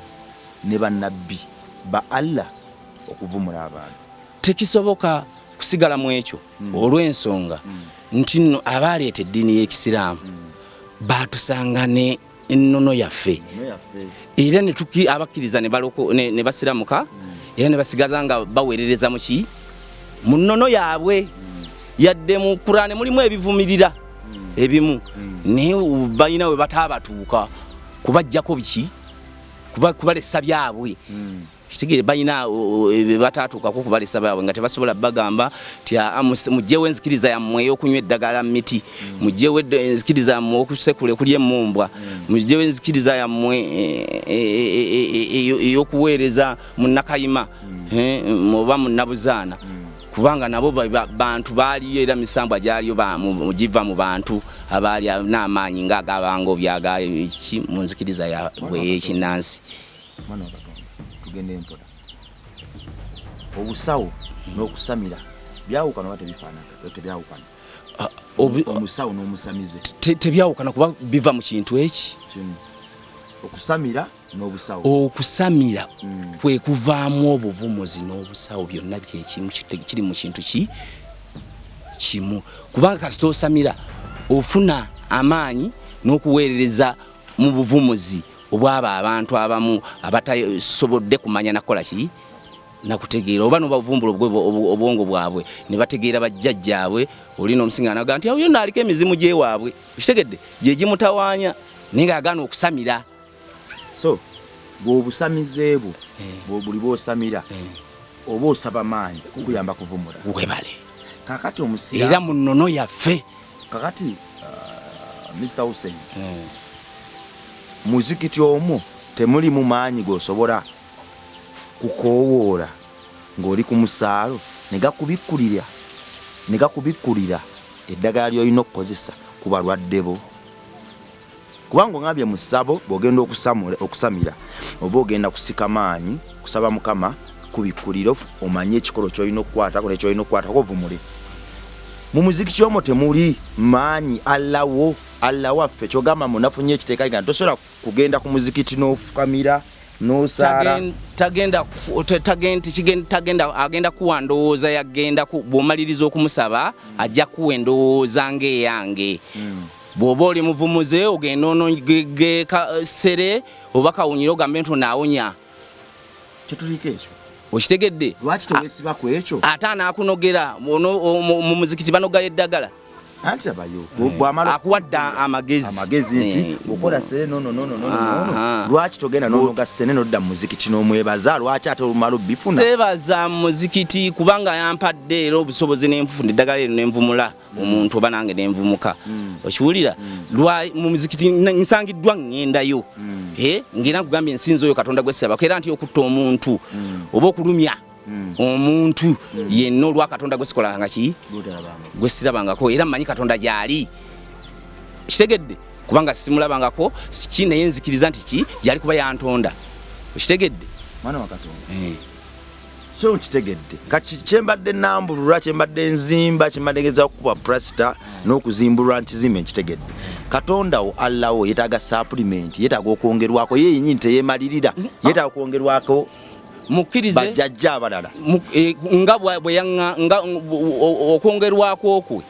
ne bannabbi ba Allah okuvumula abantu? Tekisoboka kusigala mu ekyo, olw'ensonga nti nno abaaleeta eddiini y'ekisiraamu baatusanga ne ennono yaffe, era abakkiriza ne basiramuka, era ne basigaza nga baweerereza muki? Mu nnono yaabwe. Yadde mu Kuraane mulimu ebivumirira ebimu, naye balina we bataabatuuka kubajjako biki, kubalesa byabwe. Kitegeere, balina bataatuukako kubalesa baabwe, nga tebasobola bagamba ti mugyewo enzikiriza yammwe ey'okunywa eddagala mu miti, mugyewo enzikiriza yammwe okusekula ekulya emmumbwa, mugyewo enzikiriza yammwe ey'okuweereza munnakayima oba munnabuzaana, kubanga nabo bantu baaliyo, era misambwa gyaliyo giva mu bantu abaali n'amaanyi ng'agabango byagaki mu nzikiriza yabwe ey'ekinnansi. Mwana wa Katonda, tugende mpola. Obusawo n'okusamira byawukana oba tebifaanana? Tebyawukana? Omusawo n'omusamize. Tebyawukana, kuba biva mu kintu eki? Kimu. Okusamira n'obusawo. Okusamira kwe kuvaamu obuvumuzi n'obusawo, byonna byekimu, kiri mu kintu ki kimu, kubanga kasita osamira ofuna amaanyi n'okuweerereza mu buvumuzi obwabo abantu abamu abatasobodde kumanya nakukola ki, nakutegeera, oba nobavumbula obwongo bwabwe ne bategeera bajjajjaabwe. Oli n'omusinga naga nti oyo naaliko emizimu gyewaabwe, kitegedde, gye gimutawaanya, naye nga yagaana okusamira. So gwe obusamize bwo buli bwosamira oba osaba maanyi kukuyamba kuvumula? Webale. Kakati omusira era mu nnono yaffe. Kakati Mr Hussein, muzikiti omwo temulimu maanyi g'osobola kukoowoola ng'oli ku musaalo ne gakubikkulira eddagala ly'olina okukozesa ku balwadde bo? Kubanga ongambye mu ssabo bw'ogenda okusamira oba ogenda kusika maanyi kusaba Mukama kubikkulira omanye ekikolo ky'olina okukwatako nekyolina okukwatako ovumule. Mu muzikiti omwo temuli maanyi Allawo, Allah waffe? Kyogamba munafu nnyo ekiteeka nga tosobola kugenda ku muzikiti n'ofukamira n'osaala? Tagenda, tagenda, agenda kuwa ndowooza yagenda. Bw'omaliriza okumusaba, ajja kuwa endowooza ng'eyange. Bw'oba oli muvumuze, ogenda onogekasere oba kawunyire, ogambe nti onaawonya. Kyetuliko ekyo. Okitegedde? Lwaki tewesiba ku ekyo? Ate anaakunogera mu muzikiti banogayo eddagala. Anti abayo bwamala Akuwadde amagezi. Amagezi nti okola sene nono nono nono nono, lwaki togenda nonoga sene nodda mu muzikiti n'omwebaza? Lwaki ate olumala obifuna? Seebaza muzikiti kubanga yampadde era obusobozi nenfufuna eddagala ero nenvumula omuntu oba nange nenvumuka. Okiwulira? Mu muzikiti nsangiddwa ŋŋendayo. Eh, ngera nkugambye ensinza oyo Katonda gwesabako, era nti okutta omuntu oba okulumya omuntu yenna olwa Katonda gwesikolanga ki gwesirabangako, era mmanyi Katonda gyali. Kitegedde? Kubanga simulabangako ki, naye nzikiriza nti ki gyali kuba yantonda. Okitegedde? Mwana wa Katonda. So nkitegedde. Kati kyembadde nambulula, kyembadde nzimba, kyembadde ngeza kukuba prasita n'okuzimbulula nkizimbe, nkitegedde. Katonda wo, Allah wo, yeetaaga supplement, yeetaaga okwongerwako. Ye yenyini teyeemalirira, yeetaaga okwongerwako Mukkirize bajjajja abalala. Nga bwe yaŋŋa nga okwongerwako okwe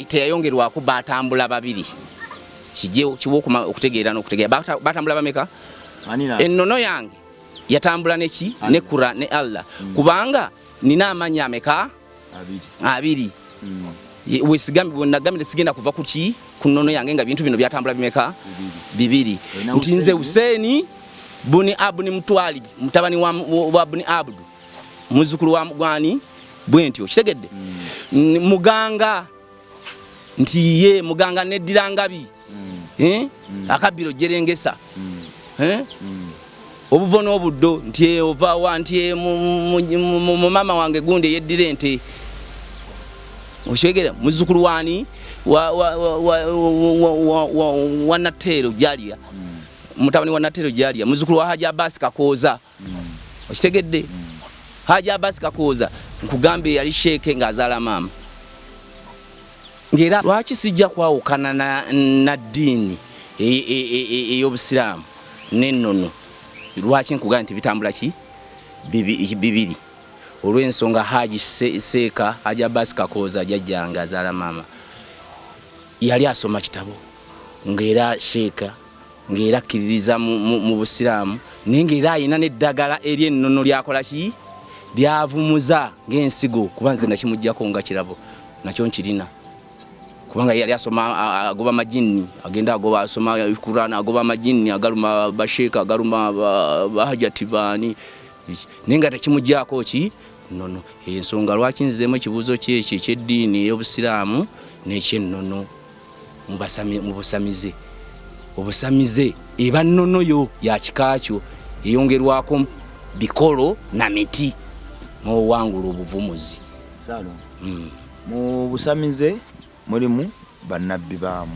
teyayongerwako. Batambula babiri, kijje kiwa okutegeera n'okutegeera. Batambula bameka? Ennono yange yatambula neki ne Kura ne Allah, kubanga nina amannya ameka? Abiri. Wesigambye bwenagambye sigenda kuva ku ki, ku nnono yange, nga bintu bino byatambula bimeka? Bibiri. Nti nze Huseeni buni Abuni Mutwali, mutabani wa Buni Abudu, muzzukulu wa gwani bwentyo. Kitegedde? Muganga nti ye muganga neddira ngabi. Eh? Akabbiro jerengesa. Eh? Obuvo n'obuddo nti ovawa nti mu mama wange gundi eyeddira ente. Okyegera? Muzzukulu wani? Wa Nateero Jalia, mutabani wa Nateero Jalia, muzzukulu wa Haji Abasi Kakooza. Okitegedde? Haji Abasi Kakooza nkugambye yali sheeke ng'azaala maama. Ng'era lwaki sijja kwawukana na ddiini ey'obusiraamu n'ennono? Lwaki nkugambye nti bitambula ki bibiri? Olw'ensonga Haji Seeka Haji Abasi Kakooza jjajjange azaala maama yali asoma kitabo, ng'era sheeka, ng'era akkiririza mu busiraamu, naye ng'era alina n'eddagala ery'ennono lyakola ki, lyavumuza ng'ensigo, kuba nze nakimugjako nga kirabo, nakyo nkirina, kubanga ye yali asoma agoba majinni, agenda agoba, asoma Quran, agoba majinni agaluma basheeka, agaluma bahajati baani, naye nga tekimugyako ki nnono. Ensonga lwaki nzizeemu ekibuuzo kyekyo ekyeddiini ey'obusiraamu n'ekyennono mu busamize, obusamize eba nnono yo ya kika kyo, eyongerwako bikolo na miti n'owangula obuvumuzi. Mu busamize mulimu bannabbi baamu,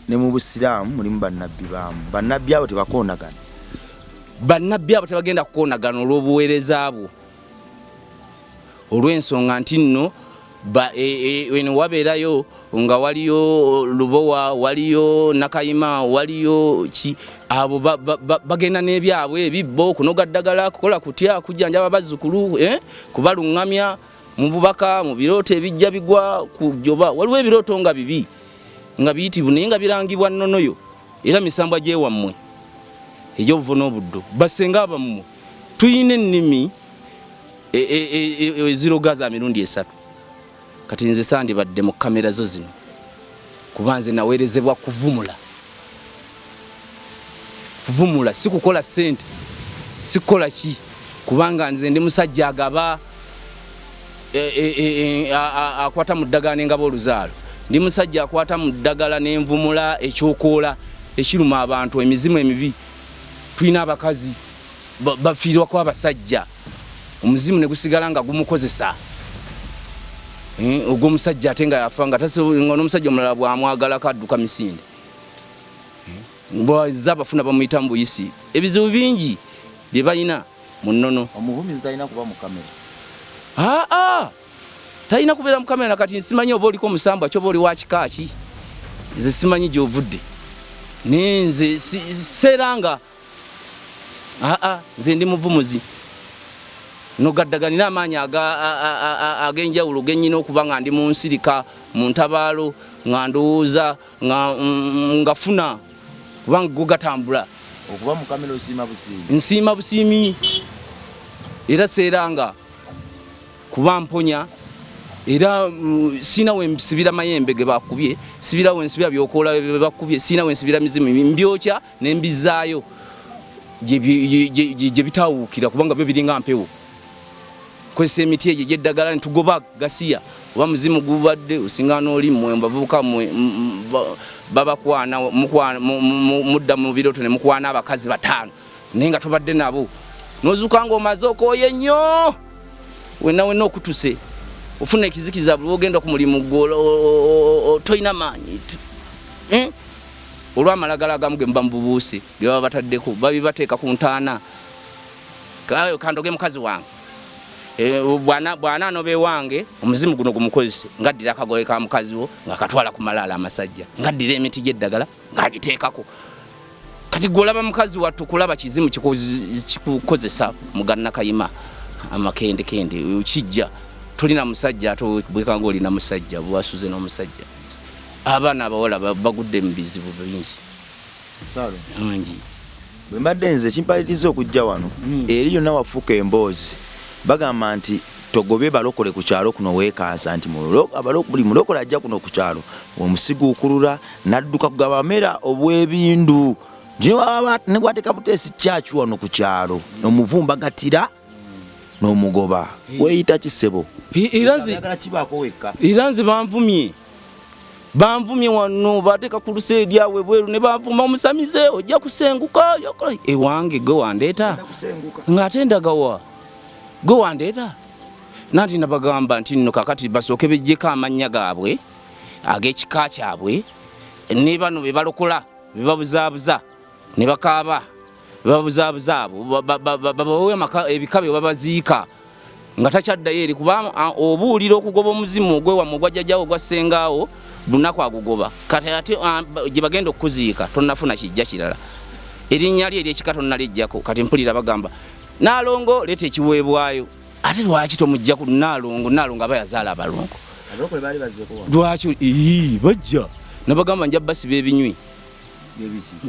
ne mu busiraamu mulimu bannabbi baamu. Bannabbi abo tebakoonagana? Bannabbi abo tebagenda kukoonagana olw'obuweereza bwo, olw'ensonga nti nno eno wabeerayo nga waliyo Lubowa, waliyo Nakayima, waliyo ki, abo bagenda n'ebyabwe ebibbo, kunoga ddagala, kukola kutya, kujjanjaba bazzukulu, kubaluŋŋamya mu bubaka, mu birooto ebijja bigwa kujoba. Waliwo ebirooto nga bibi, nga biyitibu, naye nga birangibwa nnonoyo, era misambwa gyewammwe egy'obuvo n'obuddo, basenga abammwe. Tuyina ennimi eziroga za mirundi esatu. Kati nze sandibadde mu kamera zo zino, kuba nze naweerezebwa kuvumula, kuvumula, si kukola ssente, si kukola ki, kubanga nze ndi musajja agaba, akwata mu ddagala nengaba oluzaalo. Ndi musajja akwata mu ddagala nenvumula ekyokoola ekiruma abantu, emizimu emibi. Tulina abakazi bafiirwako abasajja, omuzimu ne gusigala nga gumukozesa, ogw'omusajja, ate nga yafa, nga n'omusajja omulala bwamwagalako adduka misinde. Bwaza abafuna bamuyita mu buyisi. Ebizibu bingi bye balina mu nnono. Omuvumizi talina kuba mu kamera? Aa, talina kubeera mu kamera. Nakati nsimanyi oba oliko omusambwa ki oba oli wa kika ki, nze simanyi gy'ovudde, naye nze seeranga. Aa, nze ndi muvumuzi nogaddaga, nina amaanyi ag'enjawulo genyina okuba nga ndi mu nsirika, mu ntabaalo, nga ndowooza, nga funa, kubanga go gatambula. Okuba mu kamera osiima busiimi? Nsiima busiimi, era seeranga kuba mponya. Era sirina we nsibira mayembe ge bakubye, sibira we nsibira byokoola bye bakubye, sirina we nsibira mizimu, mbyokya ne mbizzaayo gye bitawuukira, kubanga byo biringa mpewo. Kozesa emiti egyo egy'eddagala ne tugoba gasiya oba muzimu gubadde osinga n'oli mmwe bavubuka mmwe babakwana mudda mu birooto ne mukwana abakazi bataano naye nga tobadde nabo, n'ozuuka ng'omaze okooye nnyo wenna wenna okutuse, ofuna ekizikiza buli ogenda ku mulimu gwo tolina maanyi olw'amalagala agamu ge muba mububuuse ge baba bataddeko, babibateeka ku ntaana. Kandoge mukazi wange bw'anaanoba ewange omuzimu guno gumukozese, ng'addira akagoye ka mukazi wo ng'akatwala ku malaalo amasajja, ng'addira emiti gy'eddagala ng'agiteekako. Kati gwe olaba mukazi wattu kulaba kizimu kikukozesa mugannakayima amakendekende kijja tolina musajja, ate bwekanga olina musajja bwasuze n'omusajja. Abaana abawala bagudde mu bizibu bingi bingi. Bwe mbadde nze kimpaliriza okujja wano, eri yonna wafuuka emboozi, bagamba nti togobye balokole ku kyalo kuno, weekansa nti buli mulokole ajja kuno ku kyalo omusiguukulula n'adduka kugamba mera obw'ebindu ne bwateeka buteesi kyaki wano ku kyalo omuvumbagatira n'omugoba. Weeyita kisebo? Era nze banvumye, banvumye wano, bateeka ku luseedi awo ebweru ne banvuma, omusamize ojja kusenguka ewange, gwe wandeeta ng'ate ndagawa, gwe wandeeta. Nanti nabagamba nti nno kakati basooke bejjeko amannya gaabwe ag'ekika kyabwe ne bano be balokola be babuzaabuza ne bakaaba babuzaabuza abo babawe ebika bye babaziika nga takyaddayo eri, kuba obuulira okugoba omuzimu ogwewamwe ogwa jjajjawo ogwa ssengaawo lunaku agugoba. Kati ate gye bagenda okukuziika tonnafuna kijja kirala, erinnya lyo eryekika tonnalijjako. Kati mpulira bagamba Naalongo leeta ekiweebwayo, ate lwaki tomujja ku Naalongo? Naalongo aba yazaala abalongo, lwaki bajja nabagamba nja basiba ebinywi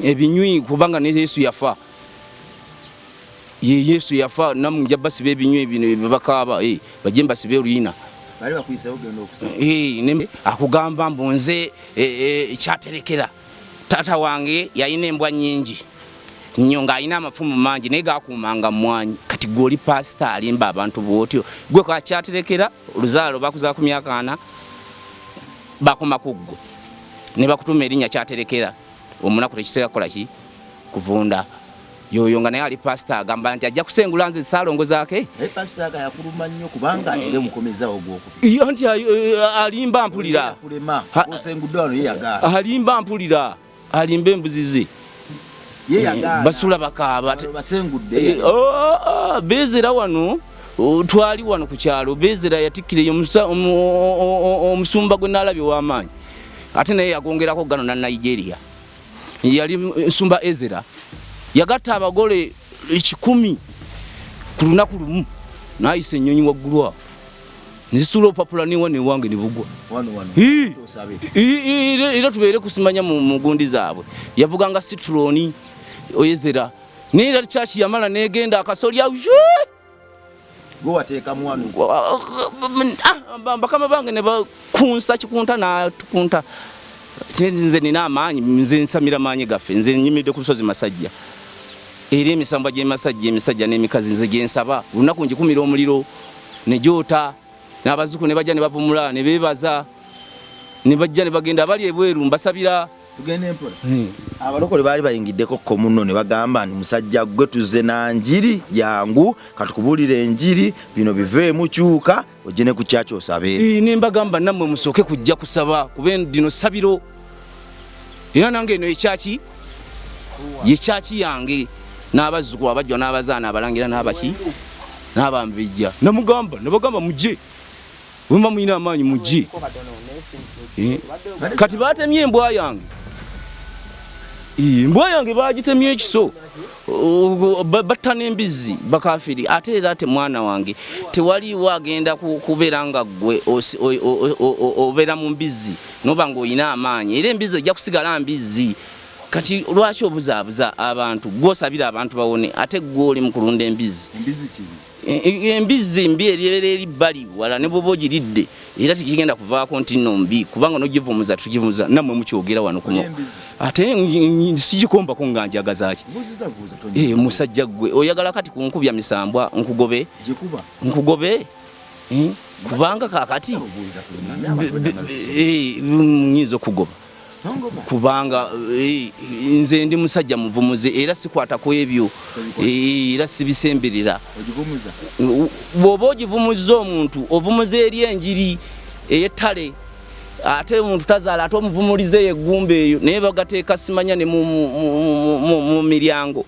ebinywi, kubanga ne Yesu yafa, ye Yesu yafa, namwe nja basiba ebinywi bino bakaaba bajje mbasibe oluyina. Akugamba mbu nze kyaterekera taata wange yalina embwa nnyingi nnyo ng'alina amafumu mangi naye gakuumanga mmwanyi. Kati gwe oli paasita alimba abantu bw'otyo, gwe kakyaterekera oluzaalo bakuzaala ku myaka 40 bakoma ku ggwe ne bakutuma erinnya kyaterekera, omunaku tekitera kukola ki kuvunda. Yoyo nga naye ali pasita agamba nti ajja kusengula nze Saalongo zaake nti alimba mpulira, alimba mpulira, alimba embuzi ze basula bakaaba. Bezera wano twali wano ku kyalo, Bezera yatikkira omusumba gwe naalabye ow'amaanyi, ate naye yagongerako gano na Nigeria, yali nsumba Ezera, yagatta abagole 100 ku lunaku lumu, n'ayisa ennyonyi waggulu awo nezisuula obupapula newa newange ne bugwa. Era tubeere kusimanya mu gundi zaabwe, yavuganga Citroen Ezera, naye era kyaki yamala negenda akasolya. Bakama bange ne bakunsa kikunta natukunta. Nze nina amaanyi, nze nsamira maanyi gaffe, nze nyimiridde ku lusozi Masajja, era emisambwa gy'emasajja emisajja n'emikazi nze gyensaba, olunaku ngikumira omuliro ne gyota n'abazzukulu ne bajja ne bavumula ne beebaza ne bajja ne bagenda, abali ebweru mbasabira. Tugende mpola. Abalokole baali bayingiddeko ko muno ne bagamba nti musajja gwe tuzze na njiri, jangu katukubuulire enjiri, bino biveemu, kyuka ojje ne ku kyaki osabe. Ne mbagamba nammwe musooke kujja kusaba kuba lino ssabiro, era nange eno ekyaki ye kyaki yange n'abazzukulu abajjwa n'abazaana abalangira n'abaki n'abambejja, namugamba nabagamba mujje wemba mulina amaanyi mujje. Kati batemye embwa yange, embwa yange bagitemye ekiso, batta n'embizzi bakafiri. Ate era te mwana wange tewaliiwo agenda kubeera nga ggwe obeera mu mbizzi noba ng'olina amaanyi, era embizzi ejja kusigala mbizzi. Kati lwaki obuzaabuza abantu? Gwosabira abantu bawone, ate gwe oli mu kulunda embizzi. Embizzi mbi eryera eri bbali wala, ne bwoba ogiridde era tekigenda kuvaako nti nno mbi, kubanga nogivumuza tugivumuza nammwe mukyogera wano kuno. Ate sigikombako nga njagazaki? Musajja gwe oyagala kati kunkubya misambwa, nkugobe nkugobe, kubanga kakati nyinza okugoba, kubanga nze ndi musajja muvumuzi era sikwata ku ebyo, era sibisemberera. Bw'oba ogivumuzza omuntu, ovumuza eri enjiri ey'ettale, ate omuntu tazaala, ate omuvumuliza eyo eggumba eyo, naye bagateeka simanya ne mu miryango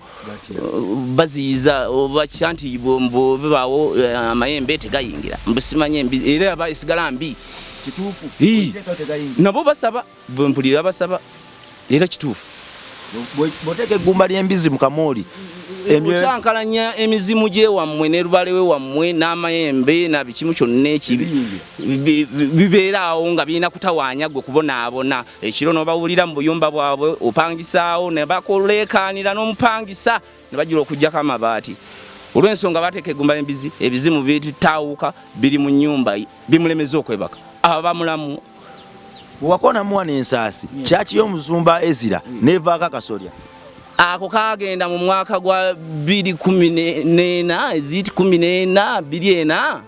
baziyiza oba nti bwebaawo amayembe tegayingira, mbusimanya embi era aba esigala mbi. Nabo basaba, bwempulira basaba era kituufu. Bw'oteeka eggumba ly'embizi mu kamooli, okyankalanya emizimu gyewammwe ne lubalewe wammwe n'amayembe na bikimu kyonna ekibi bibeera awo nga birina kutawaanya gwe kubonaabona. Ekiro n'obawulira mu buyumba bwabwe opangisaawo ne bakuleekaanira n'omupangisa ne bajjula okugjako amabaati olw'ensonga bateeka eggumba ly'embizi, ebizimu bitawuka biri mu nnyumba bimulemeza okwebaka aba mulamu. Bwewakonamu wano ensaasi kyaki y'omusumba Ezira nevaako akasolya. Ako kagenda mu mwaka gwa 2014, eziti 14 24,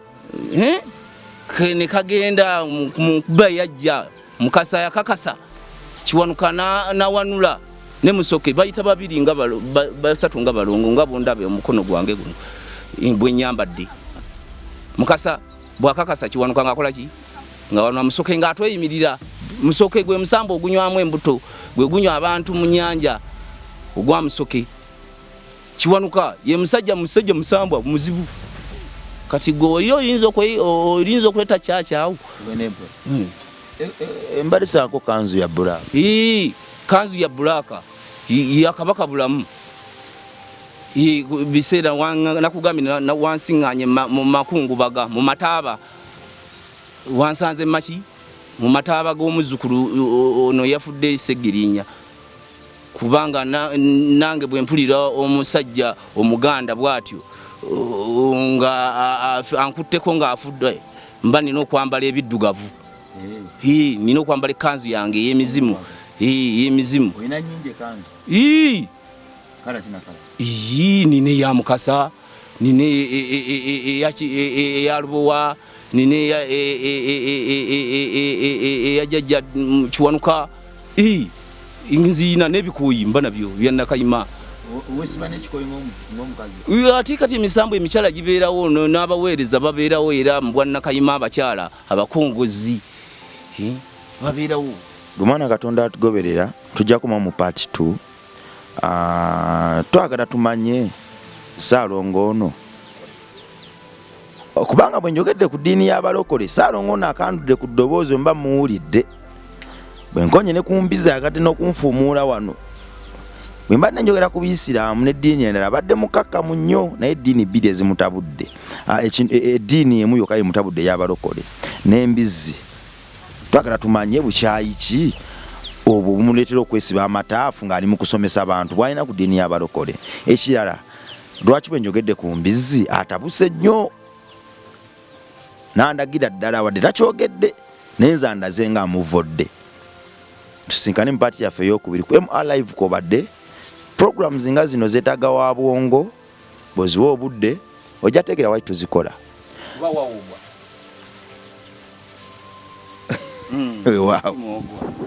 ne kagenda mu nkuba yajja Mukasa yakakasa Kiwanuka nawanula ne Musoke bayita babiri nga basatu nga balongo nga bondabe omukono gwange guno bwe nyambadde. Mukasa bwakakasa Kiwanuka ng'akola ki, nga wanula Musoke ng'atweyimirira. Musoke gwe musambo ogunywamu embuto, gwe gunywa abantu mu nyanja ogwa Musoke. Kiwanuka ye musajja musambwa muzibu. Kati gwe oli oyinza okuleeta kyakyawo. Embalisaako kanzu ya black. Kanzu ya black ya Kabaka Bulamu. Biseera nakugambye wansiŋŋaanye mu makungubaga mu mataaba, wansanze maki mu mataaba g'omuzzukulu ono yafudde Segirinya, kubanga nange bwe mpulira omusajja Omuganda bw'atyo nga ankutteko ng'afudde, mba nina okwambala ebiddugavu, nina okwambala ekkanzu yange ey'emizimu, ey'emizimu. Nina eya Mukasa, nina eya Lubowa, nina eya Jjajja Kiwanuka, nziina n'ebikooyi mba nabyo bya Nakayima. Ate kati emisambu emikyala gibeerawo n'abaweereza babeerawo, era mu bwannakayima abakyala abakongozi babeerawo. Gwe Katonda atugoberera, tujja kuma mu part 2. Twagala tumanye Saalongo ono, kubanga bwe njogedde ku ddiini y'abalokole, Saalongo ono akandudde ku ddoboozi mba muwulidde. Bwe nkonye ne ku mbizi agadde n'okunfuumuula wano. Bwe mbadde njogera ku Biyisiraamu n'eddiini endala, abadde mukakkamu nnyo, naye eddiini bbiri ezimutabudde, eddiini emu yokka yemutabudde, ey'abalokole n'embizzi. Twagala tumanye bukyayi ki obwo bumuleetera okwesiba amataafu ng'ali mu kusomesa abantu bw'alina ku ddiini y'abalokole. Ekirala, lwaki bwe njogedde ku mbizzi atabuse nnyo n'andagira ddala, wadde takyogedde, naye nze andaze nga amuvodde. Tusinkane mu part yaffe eyokubiri ku MR Live. Kwobadde programs nga zino zeetaaga wa bwongo, bw'oziwa obudde ojja tegeera waki tuzikola. Weewaawo.